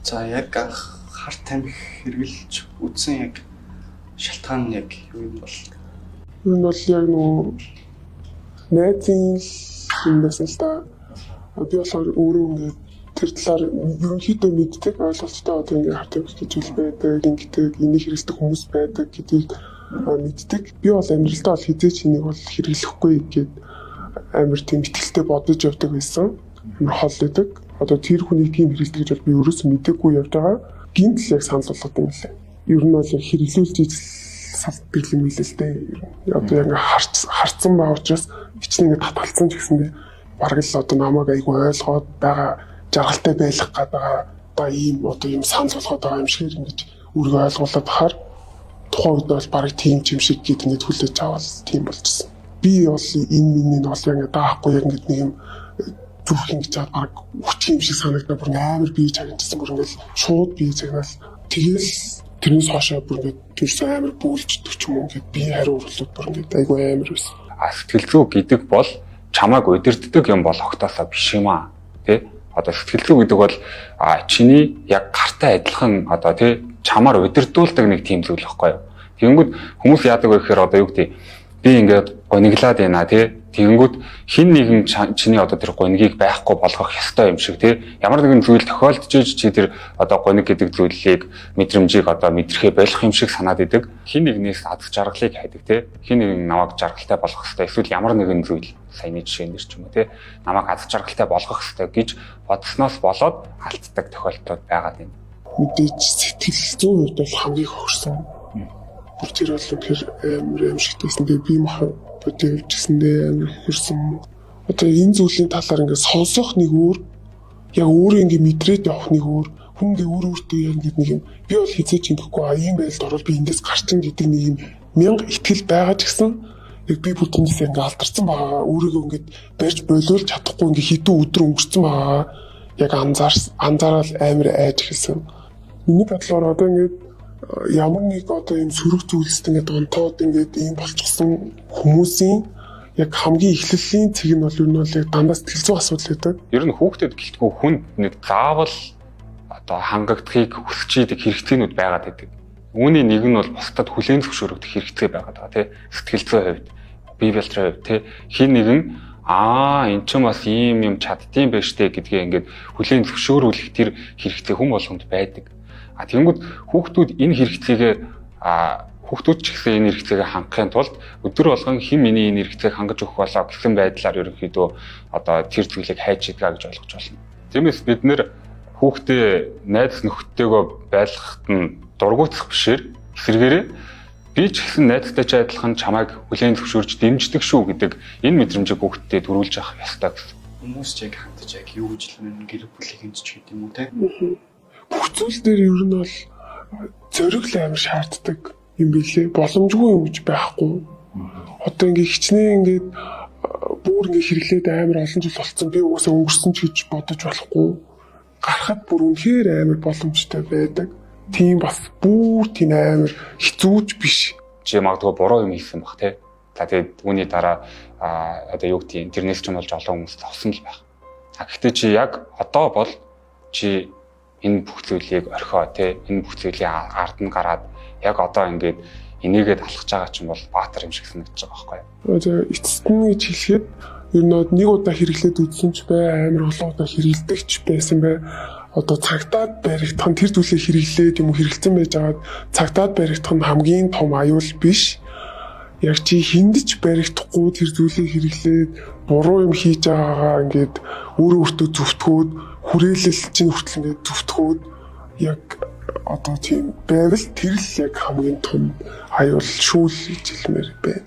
За, яг анх хар тамхи хэрэглэж үзсэн яг шалтгаан нь яг юу юм бол? Энэ бол яг нөгөө найзын л юм байсан л да. Би болохоор өөрөө ингээд тэр талаар ерөнхийдөө мэддэг, ойлголттой, одоо ингээд хар тамхи гэж үл байдаг, ингэдэг, энийг хэрэглэдэг хүмүүс байдаг гэдгийг мэддэг. Би бол амьдралдаа бол хэзээ ч энийг бол хэрэглэхгүй гээд амар тийм итгэлтэй бодож явдаг байсан. Амар хол байдаг. Одоо тэр хүний тийм хэрэглэдэг гэж бол би ерөөсөө мдэггүй явж байгаа. Гинт л яг санал болгоод юм лээ. Ер нь бол яг хэрэглүүлж салдаг юм билээ л дээ. Одоо яг ингээ харцсан байгаа учраас хичнээн ингээ татгалцсан ч гэсэндээ бараг л одоо намайг айгүй ойлгоод байгаа, жаргалтай байх гээд байгаа, одоо ийм одоо ийм санал болгоод байгаа юм шиг ингэж өөрийгөө ойлгуулад бахаар тухайн үед бол бараг тийм ч юм шиг гээд ингээд хүлээж аваад тийм болчихсон. Би бол энэ миний нь бол яг ингээ даахгүй, яг ингээд нэг юм зүрх ингэж чад бараг хүчих юм шиг санагдаа, бүр амар бие чагнажсэн, бүр ингээд шууд бие чагнаал. Тэгэл тэрнээс хойшоо бүр ингээд тэрс амар бөөлждөг ч юм уу, ингээд бие хариу урлууд бүр ингээд айгүй амар байсан. А сэтгэл зүй гэдэг бол чамайг удирддаг юм бол огтоосоо биш юм аа. Тэ? Одоо сэтгэл зүй гэдэг бол чиний яг гартай адилхан одоо тэ чамаар удирдуулдаг нэг тийм зүйл байхгүй юу? Тэгэнгүүт хүмүүс яадаг вэ гэхээр одоо юу гэдэг, би ингээд гуниглаад байна тий. Тэгэнгүүт хин нэгэн чиний одоо тэр гунигийг байхгүй болгох ёстой юм шиг тий. Ямар нэгэн зүйл тохиолдож чи тэр одоо гуниг гэдэг зүйлийг, мэдрэмжийг одоо мэдрэхээ болох юм шиг санаад идэг. Хин нэгнээс аз жаргалыг хайдаг тий. Хин нэгэн намайг жаргалтай болгох ёстой. Эсвэл ямар нэгэн зүйл, саяны жишээн дээр ч юм уу тий. Намайг аз жаргалтай болгох ёстой гэж бодсноос болоод алддаг тохиолдлууд байгаа юм. Мэдээж сэтгэл зүйн хувьд бол хамгийн хохирсон. Бүр тэр бол үнэхээр амар аимшигтайсэн. Тэгээ би мах бодё явжсэндээ амар хохирсон. Одоо энэ зүйлийн талаар ингээд сонсох нэг өөр, яг өөрөө ингээд мэдрээд явах нэг өөр. Хүн ингээ өөр өөртөө яг ингээд нэг юм, би бол хэзээ ч ингэхгүй, а ийм байдалд орвол би эндээс гарчин гэдэг нэг юм мянга итгэл байгаа ч гэсэн яг би бүр тэндээс ингээ алдарсан байгаагаа, өөрийгөө ингээд барьж болиулж чадахгүй ингээ хэдэн өдөр өнгөрцөн байгаагаа яг анзаарал амар айж эхэлсэн. Миний бодлоор одоо ингээд ямар нэг одоо ийм сөрөг зүйлсд ингээд донтоод ингээд ийм болчихсон хүмүүсийн яг хамгийн эхлэлийн цэг нь бол ер нь бол яг дандаа сэтгэл зүйн асуудал байдаг. Ер нь хүүхдэд гэлтгүй хүнд нэг заавал одоо хангагдахыг хүсэж идэг хэрэгцээнүүд байгаад байдаг. Үүний нэг нь бол бусдад хүлээн зөвшөөрөгдөх хэрэгцээ байгаад байгаа тий. Сэтгэл зүйн хувьд, бие бэлтрийн хувьд тий. Хин нэгэн аа эн чинь бас ийм юм чаддсан байх штэ гэдгээ ингээд хүлээн зөвшөөрүүлэх тэр хэрэгцээ хүн болгонд байдаг. А тэгэнгүүт хүүхдүүд энэ хэрэгцээгээ, хүүхдүүд ч гэсэн энэ хэрэгцээгээ хангахын тулд өдөр болгон хэн миний энэ хэрэгцээг хангаж өгөх болоо гэсэн байдлаар ерөнхийдөө одоо тэр зүйлийг хайж идгаа гэж ойлгож байна. Тиймээс бид нэр хүүхдээ найз нөхдөдтэйгөө байлгахад нь дургуутсах бишээр эсрэгээрээ би ч гэсэн найзтай ч адилхан чамайг хүлээн зөвшөөрж дэмждэг шүү гэдэг энэ мэдрэмжийг хүүхдтэд төрүүлж авах ёстой гэсэн. Хүмүүс ч яг хандаж яг юу гэж хэлмээр, гэр бүлийг ч гэдэг юм уу те. Бүх зүйл дээр ер нь бол зориг л амар шаарддаг юм билээ. Боломжгүй юм гэж байхгүй. Одоо ингээ хичнээн ингээд бүр ингээ хэрэглээд амар олон жил болцсон. Би угаасаа өнгөрсөн ч гэж бодож болохгүй. Гарахад бүр үнэхээр амар боломжтой байдаг. Тийм бас бүр тийм амар хэцүүч биш. Чи магадгүй буруу юм хийсэн бах те. За, тэгээд үүний дараа одоо юу гэдгийг тэрнээс ч юм болж олон хүмүүс зовсон л байх. А гэхдээ чи яг одоо бол чи энэ бүх зүйлийг орхио те, энэ бүх зүйлийн ард нь гараад яг одоо ингээд энийгээд алхаж байгаа чинь бол баатар юм шиг санагдаж байгаа байхгүй юу? Одоо эцэст нь гэж хэлэхэд ер нь нэг удаа хэрэглээд үзсэн ч бай, амар олон удаа хэрэглэдэг ч байсан бай. Одоо цагтаад баригдах нь, тэр зүйлийг хэрэглээд юм уу хэрэглэсэн байж байгаад цагтаад баригдах нь хамгийн том аюул биш. Яг чи хүнд ч баригдахгүй тэр зүйлийг хэрэглээд буруу юм хийж байгаагаа ингээд өөрөө өөртөө зөвтгөөд, хүрээлэл чинь хүртэл ингээд зөвтгөөд яг одоо тийм байвал тэр л яг хамгийн том аюул шүүл гэж хэлмээр байна.